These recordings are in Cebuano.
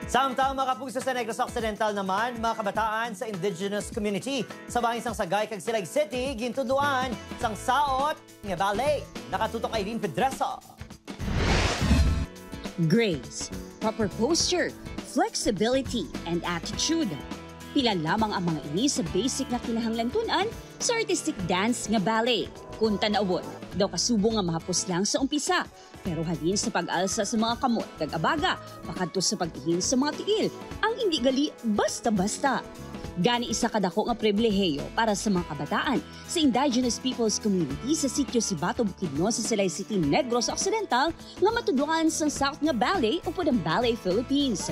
Samtang mga kapuso, sa Negros Occidental naman, mga kabataan sa indigenous community sa bahin sang Sagay kag Silay City gintudluan sang saot nga ballet. Nakatutok Eileen Pedreso. Grace, proper posture, flexibility, and attitude. Pila lamang ang mga ini sa basic na kinahanglan tun-an sa artistic dance nga ballet. Kung tanawon, daw kasubo nga mahapos lang sa umpisa. Pero halin sa pag-alsa sa mga kamot kag abaga, pakadto sa pag-ihin sa mga tiil, ang hindi gali basta-basta. Gani isa kadako nga pribilehiyo para sa mga kabataan sa Indigenous Peoples Community sa sitio Sibato, Bukidnon sa Silay City, Negros Occidental nga matudluan sa South nga Ballet upod ang Ballet Philippines.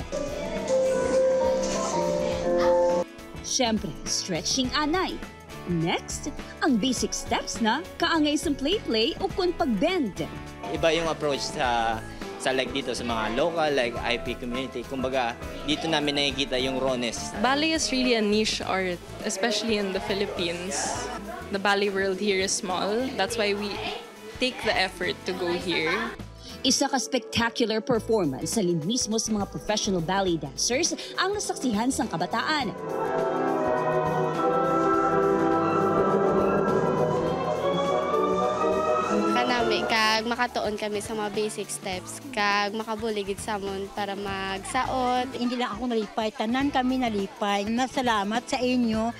Siyempre, stretching anay. Next, ang basic steps na kaangay sa play-play o kung pag-bend. Iba yung approach sa like dito sa mga local like IP community. Kumbaga, dito namin nakikita yung rawness. Ballet is really a niche art, especially in the Philippines. The ballet world here is small. That's why we take the effort to go here. Isa ka spectacular performance sa mismo sa mga professional ballet dancers ang nasaksihan sang kabataan. Kanami kag makatuon kami sa mga basic steps kag makabuligid samon para magsaot. Hindi lang ako nalipay, tanan kami nalipay. Nasalamat sa inyo.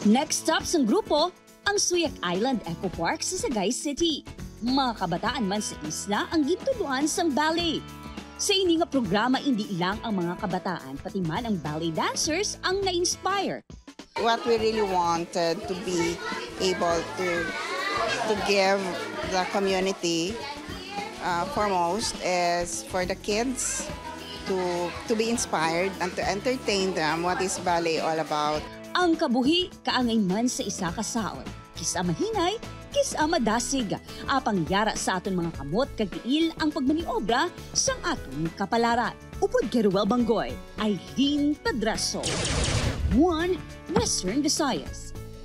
Next stop sang grupo, ang Suyac Island Eco Park sa Sagay City. Mga kabataan man sa isla ang gintuluan sang ballet. Sa ini nga programa, hindi lang ang mga kabataan, pati man ang ballet dancers ang na-inspire. What we really wanted to be able to give the community foremost is for the kids to be inspired and to entertain them what is ballet all about. Ang kabuhi kaangay man sa isa ka saon. Kis-a mahinay, kis-a madasig. Apang yara sa aton mga kamot kag tiil ang pagmaniobra sang aton kapalaran. Upod kay Ruel Bangoy, Eileen Pedraso. 1 Western Visayas.